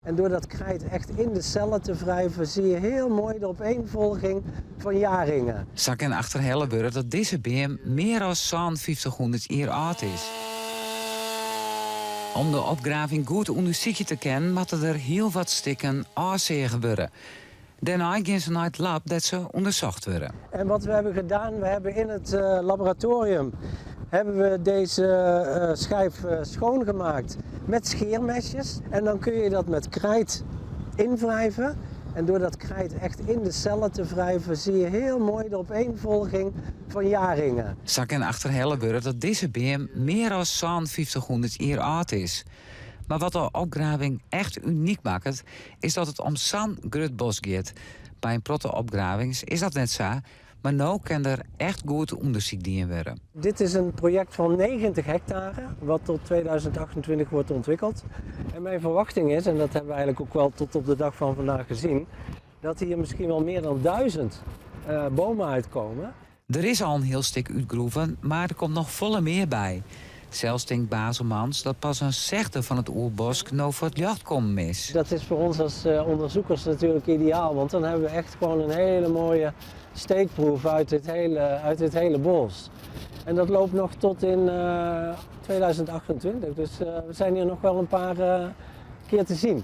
En door dat krijt echt in de cellen te wrijven, zie je heel mooi de opeenvolging van jaarringen. Sa kin achterhelle wurde dat dizze beam mear as 5700 jier âld is. Om de opgraving goed ûndersykje te kinnen, moatte der hiel wat stikken ôfseage wurde. Dêrnei gean se nei it lab dêr't se ûndersocht wurde. En wat we hebben gedaan, we hebben in het laboratorium hebben we deze schijf schoongemaakt met scheermesjes. En dan kun je dat met krijt inwrijven. En door dat krijt echt in de cellen te wrijven, zie je heel mooi de opeenvolging van jaarringen. Sa kin achterhelle wurde dat dizze beam mear as 5700 jier âld is. Mar wat de opgraving echt unyk makket, is dat it om sa'n grut bosk giet. By in protte opgravings is dat net sa, mar no kin der echt goed ûndersyk dien wurde. Dit is een project van 90 hectare, wat tot 2028 wordt ontwikkeld. En mijn verwachting is, en dat hebben we eigenlijk ook wel tot op de dag van vandaag gezien, dat hier misschien wel meer dan 1000 bomen uitkomen. Der is al in hiel stik útgroeven, mar der komt noch folle mear by. Sels tinkt Bazelmans dat pas in sechde fan it oerbosk no foar it ljocht kommen is. Dat is voor ons als onderzoekers natuurlijk ideaal, want dan hebben we echt gewoon een hele mooie steekproef uit dit hele bos. En dat loopt nog tot in 2028, dus we zijn hier nog wel een paar keer te zien.